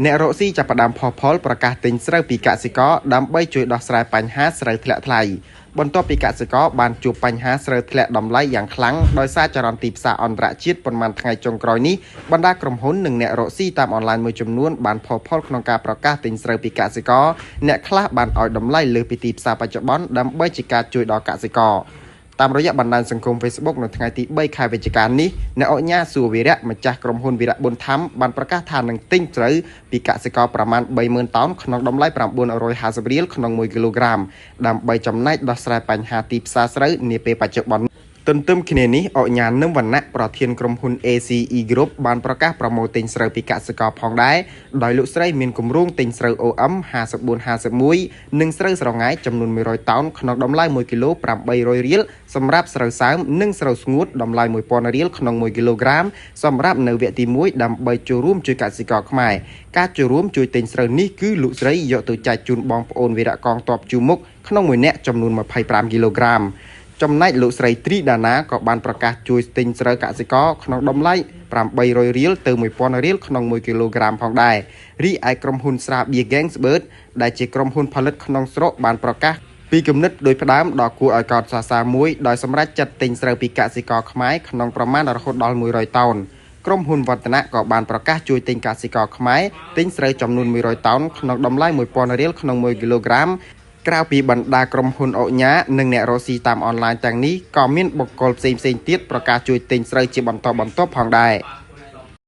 អ្នករកស៊ីចាប់ផ្ដើមផុសផុលប្រកាសទិញស្រូវពីកសិករដើម្បីជួយដោះស្រាយបញ្ហាស្រូវធ្លាក់ថ្លៃបន្ទាប់ពីកសិករបានជួបបញ្ហាស្រូវធ្លាក់តម្លៃយ៉ាងខ្លាំងដោយសារចរន្តទីផ្សារអន្តរជាតិប៉ុន្មានថ្ងៃចុងក្រោយនេះបណ្ដាក្រុមហ៊ុននិងអ្នករកស៊ីតាមអនឡាញមួយចំនួនបានផុសផុលក្នុងការប្រកាសទិញស្រូវពីកសិករអ្នកខ្លះបានឲ្យតម្លៃលើសពីទីផ្សារបច្ចុប្បន្នដើម្បីជាការជួយដល់កសិករតាមរយៈបណ្ដាញសង្គម Facebook នៅថ្ងៃទី3ខែវិច្ឆិកានេះអ្នកឧកញ៉ាសួវីរៈម្ចាស់ក្រុមហ៊ុនវីរៈប៊ុនថាំបានប្រកាសថានឹងទិញស្រូវពីកសិករប្រមាណ30000តោនក្នុងតម្លៃ950រៀលក្នុង1គីឡូក្រាមដើម្បីចំណែកដោះស្រាយបញ្ហាទីផ្សារស្រូវនាពេលបច្ចុប្បន្នទន្ទឹមគ្នានេះឧកញ៉ានឹមវណ្ណៈប្រធានក្រុមហ៊ុន ACE Group បានប្រកាសប្រមូលទិញស្រូវពីកសិករផងដែរដោយលោកស្រីមានគម្រោងទិញស្រូវ OM 5451និងស្រូវស្រង៉ែចំនួន100តោនក្នុងតម្លៃ1គីឡូ800រៀលសម្រាប់ស្រូវសើមនិងស្រូវស្ងួតតម្លៃ1000រៀលក្នុង1គីឡូក្រាមសម្រាប់នៅវគ្គទី1ដើម្បីចូលរួមជួយកសិករខ្មែរការចូលរួមជួយទិញស្រូវនេះគឺលោកស្រីយកទៅចែកជូនបងប្អូនវីរៈកងទ័ពជួរមុខក្នុងមួយនាក់ចំនួន25គីឡូក្រាមចំណែកលោកស្រីត្រីដាណាក៏បានប្រកាសជួយទិញស្រូវកសិករក្នុងតម្លៃ800រៀលទៅ1000រៀលក្នុង1គីឡូក្រាមផងដែររីឯក្រុមហ៊ុនស្រាបៀរ Gangsberg ដែលជាក្រុមហ៊ុនផលិតក្នុងស្រុកបានប្រកាសពីគំនិតដោយផ្ដើមដ៏គួរឲ្យកោតសរសើរមួយដោយសម្រេចចិត្តទិញស្រូវពីកសិករខ្មែរក្នុងប្រមាណរហូតដល់100តោនក្រុមហ៊ុនវឌ្ឍនៈក៏បានប្រកាសជួយទិញកសិករខ្មែរទិញស្រូវចំនួន100តោនក្នុងតម្លៃ1000រៀលក្នុង1គីឡូក្រាមក្រៅពីបណ្ដាក្រុមហ៊ុនឧកញ៉ានិងអ្នករកស៊ីតាមអនឡាញទាំងនេះក៏មានបុគ្គលផ្សេងៗទៀតប្រកាសជួយទិញស្រូវជាបន្តបន្ទាប់ផងដែរ។